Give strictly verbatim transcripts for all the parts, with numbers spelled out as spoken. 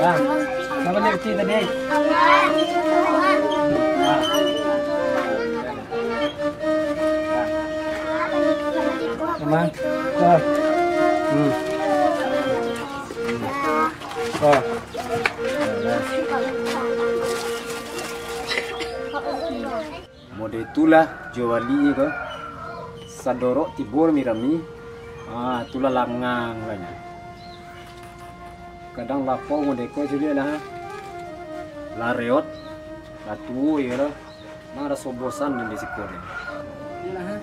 Ah, siapa ni kecil tadi? Ah. Sama. Ah. Hmm. Ah. Model itulah jo bali ko. Sadorok tibo rami-rami, ah, itulah langang lah nyo. Kadang lapau model ko caliak lah. Lah reot, lah tuo iyo lah. Maraso bosan di siko deh. Iyolah, ha.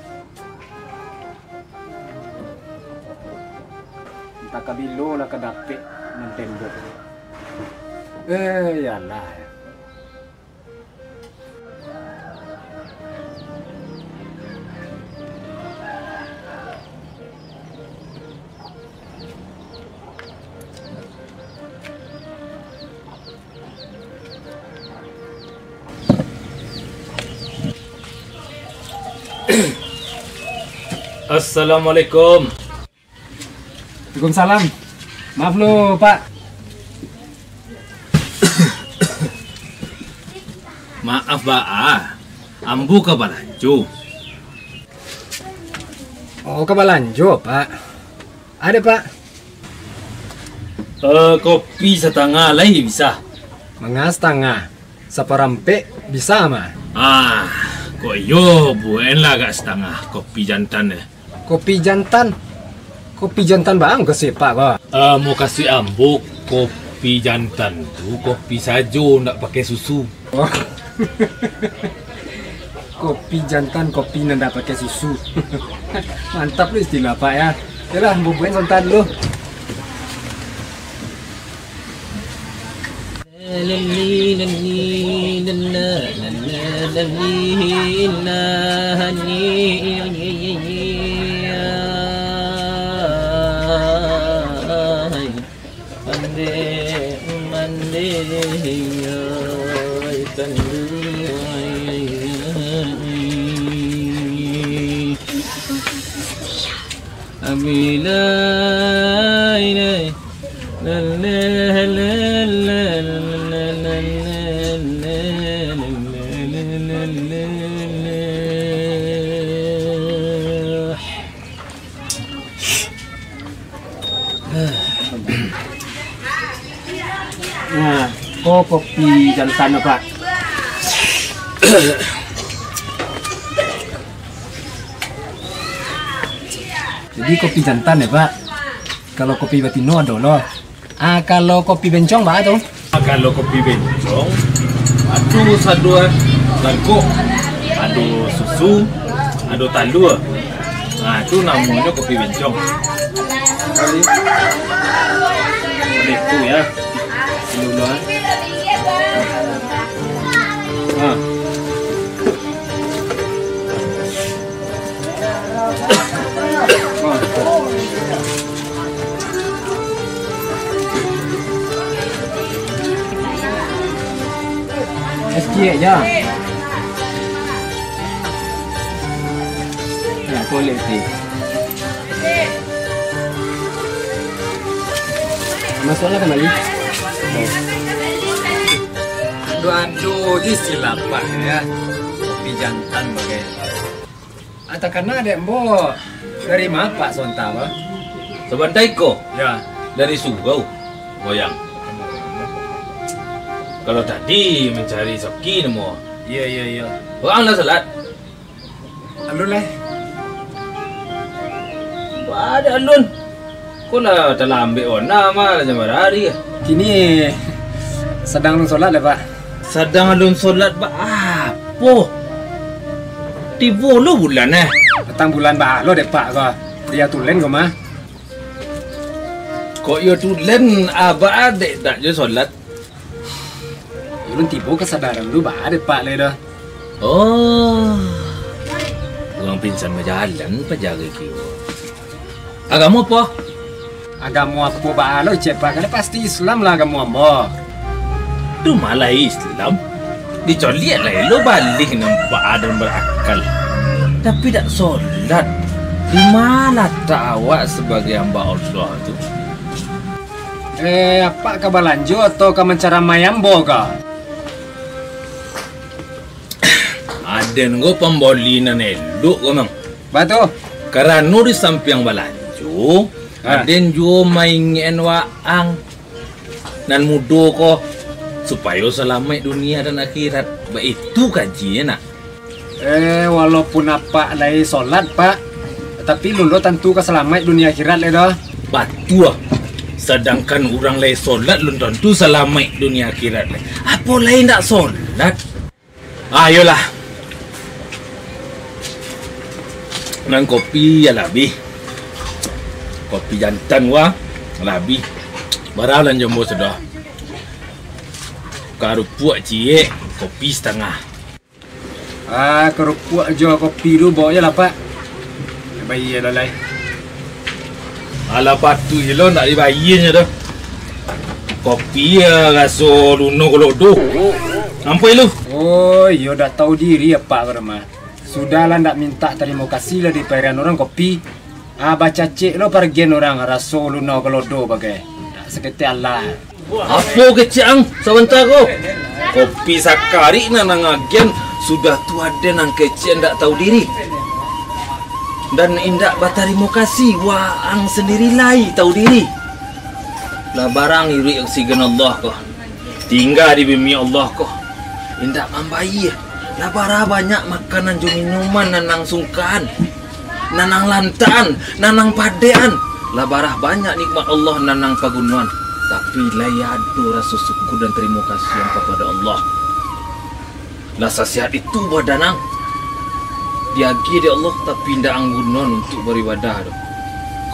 Antah ka bilo lah ka dapek nan tembok. Eh, iyolah. Assalamualaikum. Waalaikumsalam. Maaf lo, Pak. Maaf baa, ambo ka balanjo. Oh, ka balanjo, Pak. Ado, Pak. Eh, kopi satangah lai bisa? Manga satangah? Saparampek bisa mah. Ah, kok iyo, bueklah agak satangah kopi jantan deh. Kopi jantan? Kopi jantan baa mukasuik Pak ko? Eh, mukasuik ambo kopi jantan tu kopi sajo, ndak pakai susu. Oh. Kopi jantan, kopi nan ndak pakai susu. Mantap lo istilah Pak ya. Yolah, ambo buek santan dulu. Nah, ko kopi jantan, Pak. Jadi kopi jantan ya, Pak. Kalau kopi batino ado lo. Ah, kalau kopi bencong baa tu? Ah, kalau kopi bencong, ado sado lagok, ado susu, ado talua. Ah, tu namonyo kopi bencong. Kali. Model tu ya. Dulu, ah. Ah. Es ciek ja. Nah, kolek ti. Masuaklah kambali. Ado-ado je silap, Pak, ya. Kopi jantan bagai. Ah, takana dek ambo dari ma Pak Sonta, Pak? Sabanta iko? Ya. Dari surau, Boyang. Kalau tadi mancari Soki namo. Iya, iya, iya. Urang lah salat. Alun lai. Baa dek alun? Ko lah talambek bana mah, lah jam bara ari. Kini sadang alun solat lai, Pak. Sadang alun solat baapo? Tibo lo bulan, eh. Patang bulan baa lo dek Pak ko. Iyo tulen ko mah. Kok iyo tulen, ah, baa dek dak jo solat? Ulun tibo kasadaran tu baa dek Pak lai doh. Oh. Urang pingsan bajalan paja kaki. Agamo apo? Agamo apo baa lo cek Pak, kan pasti Islam lah agamo ambo. Tu malah Islam. Dicoliak lah lo balih nampak dan barakal. Tapi dak solat. Di ma latak awak sabagai hamba Allah tu? Eh, apak ka balanjo atau ka mancaramai ambo ka? Aden ko pambali nan elok ko, Mang. Batu. Karano di sampiang balanjo, Ha. aden juo maingek-an waang nan mudo ko, supayo salamaik dunia dan akhirat. Baitu kajinyo, nak. Eh, walaupun apak lai solat, Pak, tapi alun lo tantu ka salamaik dunia akhirat lai doh. Batua. Sadangkan urang lai solat alun tantu salamaik dunia akhirat lai. Apo lai indak solat? Ah, iyolah. Nan kopi ya labih. Kopi jantan wa labih. Bara balanjo ambo sudah. Karupuak ciek, kopi satangah. Ah, karupuak jo kopi tu baok je lah, Pak. Bayia lah lai. Alah, patuik je lo, ndak dibayianyo tu. Kopi, ah, raso luno kolodo. Ampoi lu. Oh, iyo, dak tahu diri apak ko mah. Sudahlah, ndak mintak tarimo kasih lah di pairan urang kopi. Ah, bacacek lo paragian urang raso luno kolodo bagai. Ndak saketek alah. Apo kecek ang sabanta ko? Kopi sakarik nan ang agian, sudah tu aden nan kecek ndak tahu diri. Dan indak batarimo kasih, waang sandiri lai tahu diri. Lah barang iruik oksigen Allah ko. Tingga di bumi Allah ko. Indak mambayia. Lah bara banyak makanan jo minuman nan ang sungkaan. Nan ang lantaan, nan ang padekan. Lah bara banyak nikmat Allah nan ang pagunoan. Tapi lai ado raso syukur dan tarimo kasih ang kapado Allah. Lah sasehat itu badan ang. Diagiah dek Allah, tapi indak ang gunoan untuak baribadah doh.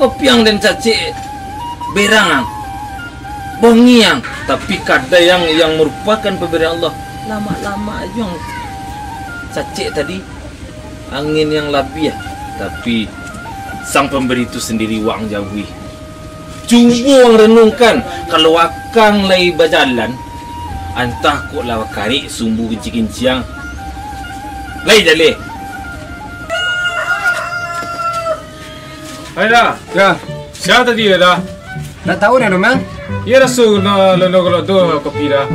Kopi ang den cacek berang ang, bongi ang, tapi kadai ang yang marupakan pambarian Allah, lamak-lamak ajo ang cacek tadi. Angin yang labiah, tapi Sang Pambari tu sandiri waang jauhi. Cubo ang renungkan, kalau akang lai bajalan, antah kok lah bakarik sumbu kincia-kincia. Lai jaleh. Hai, Da. Ya. Sia tadi, Da? Ndak tahu dah, Mang. Iyo raso luno, luno kolodo kopi, Da.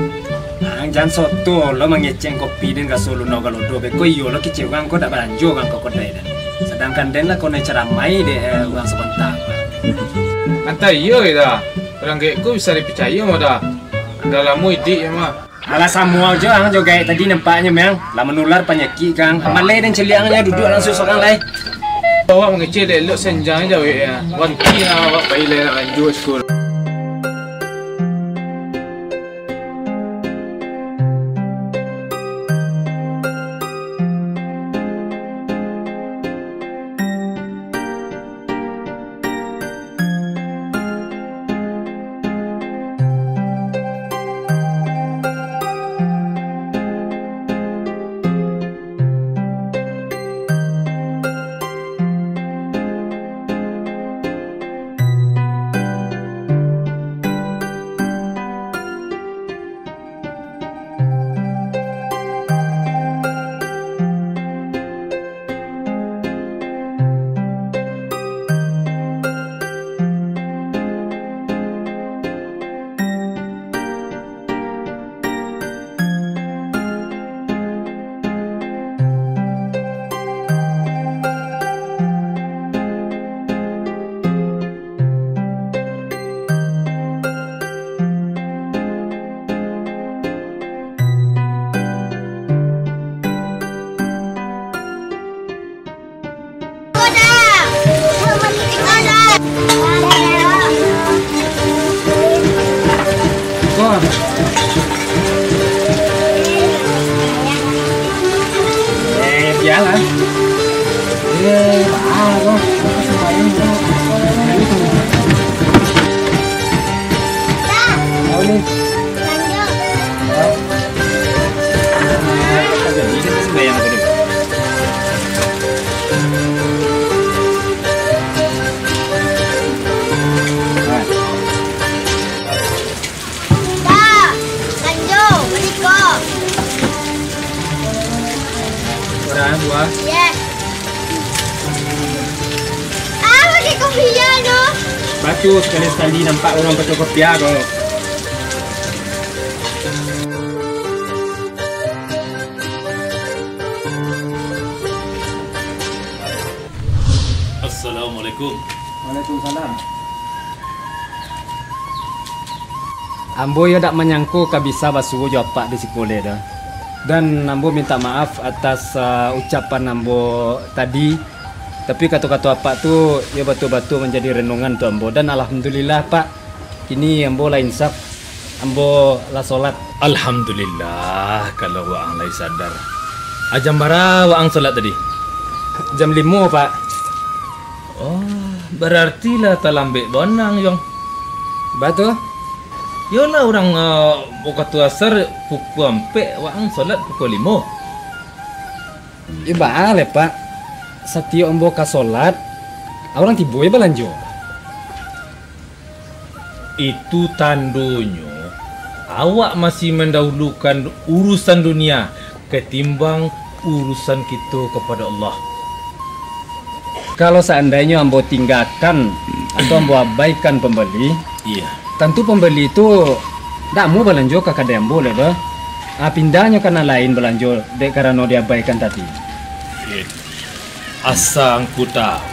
Ang jan soto lo mangecek kopi den raso luno kolodo. Beko iyo lo kecek urang ko dak balanjo urang ko kodai den. Sadangkan den lah konoi caramai dek, eh, urang sabanta. Antah iyo, Da. Urang gaek ko bisa dipicayo mah, Da. Dah lamo iduik yo mah. Alah, samo jo ang jo gaek tadi nampaknyo, Mang. Lah manular panyakik, Kang. Maleh den caliak ang nyo, duduak langsuang sorang lai. Awak mangecek dek elok sanjang jawek ya. Wanti awak pai lai nak lanjuik sekolah. Eh, bialah. Eh, baa ko. Sembahyang ko. Tahu ni. Hah? Jadi kita sembahyang ko dulu. Nah. Da, lanjo, bali ko. Urang buah. Yes. Ah, pakai kopiah tu. Bat, Tu sakali-sakali nampak urang fotokopiah ko. Assalamualaikum. Waalaikumsalam. Ambo yo dak manyangko ka bisa basuo jo apak di siko lai tu. Dan ambo minta maaf atas, ah, ucapan ambo tadi. Tapi kato-kato apak tu, yo batua-batua manjadi renungan tu ambo. Dan alhamdulillah, Pak, kini ambo lah insaf, ambo lah solat. Alhamdulillah, kalau waang lai sadar. Ah, jam bara waang solat tadi? Jam limo, Pak. Oh, bararti lah talambek bonang, Yong. Batua. Yolah urang, ah, wakatu asar pukua ampek, waang solat pukua limo. Iyo baa lai, Pak. Satiok ambo ka solat, urang tibo jo balanjo. Itu tandonyo, awak masih mandahulukan urusan dunia katimbang urusan kito kapado Allah. Kalau saandainyo ambo tinggakan atau ambo abaikan pambali, Iya. tantu pambali tu dak amuah balanjo ka kadai ambo lai, bah. Ah, pindahnyo ka nan lain balanjo dek karano diabaikan tadi. Iya. Asa angku tahu,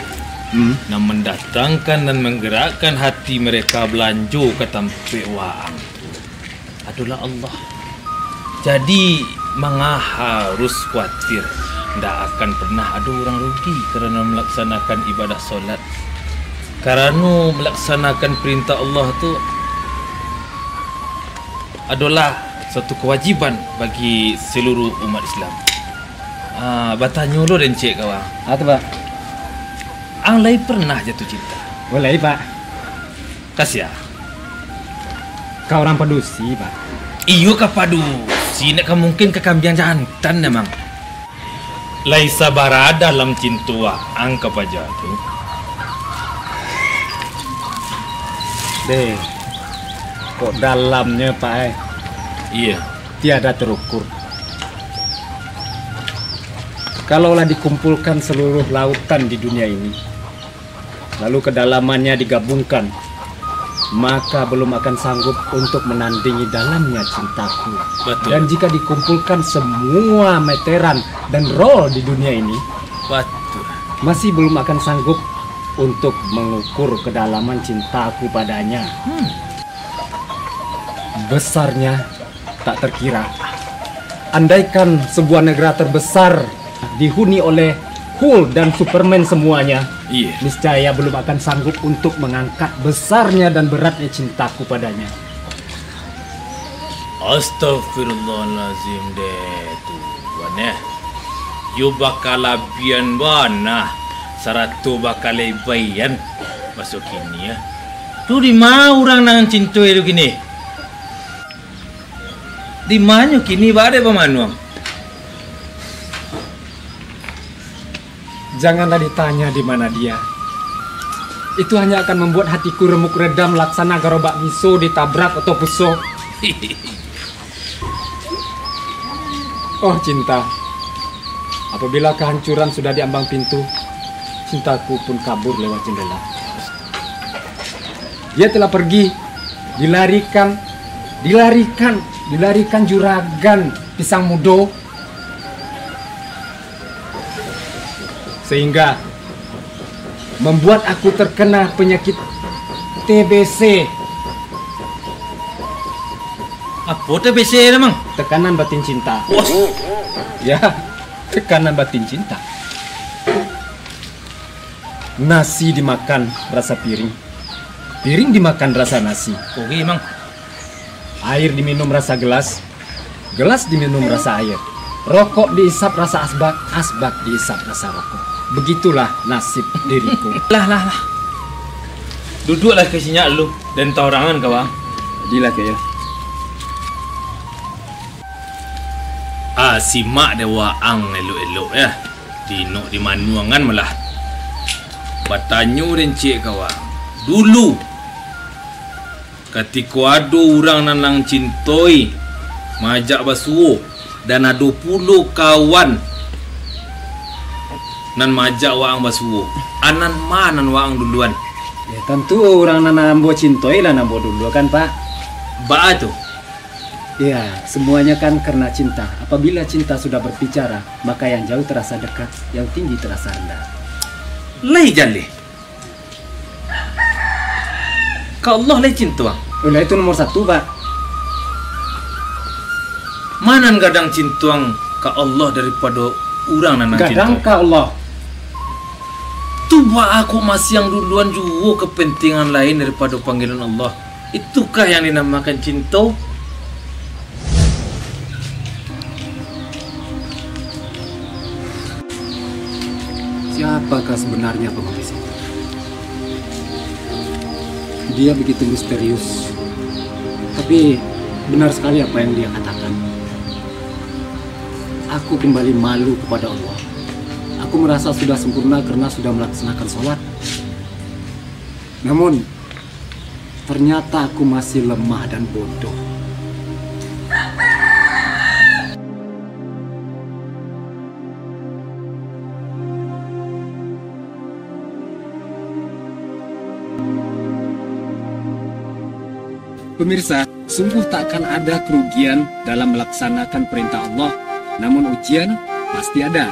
Hmm. nan mandatangkan dan manggerakkan hati mereka balanjo ka tampek waang tu adolah Allah. Jadi, manga harus kuatir, ndak akan pernah ado urang rugi karano malaksanakan ibadah solat. Karano malaksanakan perintah Allah tu adolah suatu kewajiban bagi seluruh umat Islam. Ah, batanyo lo den ciek kawan. Ah, tu, Pak. Ang lai pernah jatuh cinta? Oh, lai, Pak. Ka sia? Ka urang padusi, Pak. Iyo ka padusi, nak ka mungkin ka kambiang jantan emang. Lai sabara dalam cinto waang ka paja tu? Deh, kok dalamnyo, Pak, eh? Iya. Tiada terukur. Kalau lah dikumpulkan seluruh lautan di dunia ini, lalu kedalamannya digabungkan, maka belum akan sanggup untuk menandingi dalamnya cintaku. Betul. Dan jika dikumpulkan semua meteran dan rol di dunia ini, Betul. masih belum akan sanggup untuk mengukur kedalaman cintaku padanya. Hmm. Besarnya tak terkira. Andaikan sebuah negara terbesar dihuni oleh Hulk dan Superman semuanya, Iya. niscaya belum akan sanggup untuk mengangkat besarnya dan beratnya cintaku padanya. Astagfirullahalazim deh, Tuhan, eh. Yo bakalabian bana, sarato bakalebaian maso kini, eh. Tu di ma urang nan cinto tu kini? Di manyo kini, baa dek bamanuang? Janganlah ditanya di mana dia. Itu hanya akan membuat hatiku remuk redam laksana garobak miso ditabrak oto puso. Oh, cinta. Apabila kehancuran sudah di ambang pintu, cintaku pun kabur lewat jendela. Dia telah pergi, dilarikan, dilarikan, dilarikan juragan pisang mudo, sehingga membuat aku terkena penyakit T B C. Apo T B C tu, Mang? Tekanan batin cinta. Wah. Ya, tekanan batin cinta. Nasi dimakan rasa piring, piring dimakan rasa nasi. Oke, Mang. Air diminum rasa gelas, gelas diminum rasa air. Rokok diisap rasa asbak, asbak diisap rasa rokok. Begitulah nasib diriku. Lah, lah, lah. Duduaklah ka sinyak lu, den tarangan ka waang. Jadilah, Kak, yo. Ah, simak dek waang elok-elok, yo. Dinok dimanuangan malah. Batanyo den ciek ka waang. Dulu, katiko ado urang nan ang cintoi maajak basuo, dan ado pulo kawan nan maajak waang basuo, a nan ma nan waang duluan? Yo, Tantu urang nan ambo cintoi lah nan ambo duluakan, Pak. Baa tu? Ya, semuanya kan karena cinta. Apabila cinta sudah berbicara, maka yang jauh terasa dekat, yang tinggi terasa rendah. Lai jaleh. Ka Allah lai cinto ang? Lah itu nomor satu, Pak. Ma nan gadang cinto ang ka Allah daripado urang nan ang cinto? Gadang ka Allah. Tu baa kok masih ang duluan juo kapentingan lain daripado panggilan Allah? Itukah yang dinamakan cinto? Siapakah sebenarnya pengemis itu? Dia begitu misterius. Tapi benar sekali apa yang dia katakan. Aku kembali malu kepada Allah. Aku merasa sudah sempurna karena sudah melaksanakan sholat. Namun, ternyata aku masih lemah dan bodoh. Pemirsa, sungguh tak akan ada kerugian dalam melaksanakan perintah Allah, namun ujian pasti ada.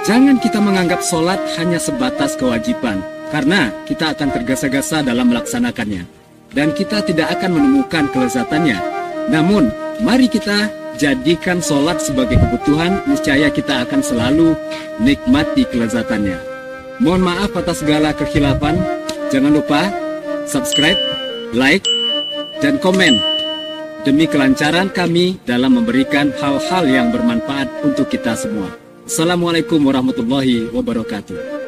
Jangan kita menganggap sholat hanya sebatas kewajiban, karena kita akan tergesa-gesa dalam melaksanakannya, dan kita tidak akan menemukan kelezatannya. Namun, mari kita jadikan sholat sebagai kebutuhan, niscaya kita akan selalu nikmati kelezatannya. Mohon maaf atas segala kekhilafan. Jangan lupa subscribe, like, dan komen demi kelancaran kami dalam memberikan hal-hal yang bermanfaat untuk kita semua. Assalamualaikum warahmatullahi wabarakatuh.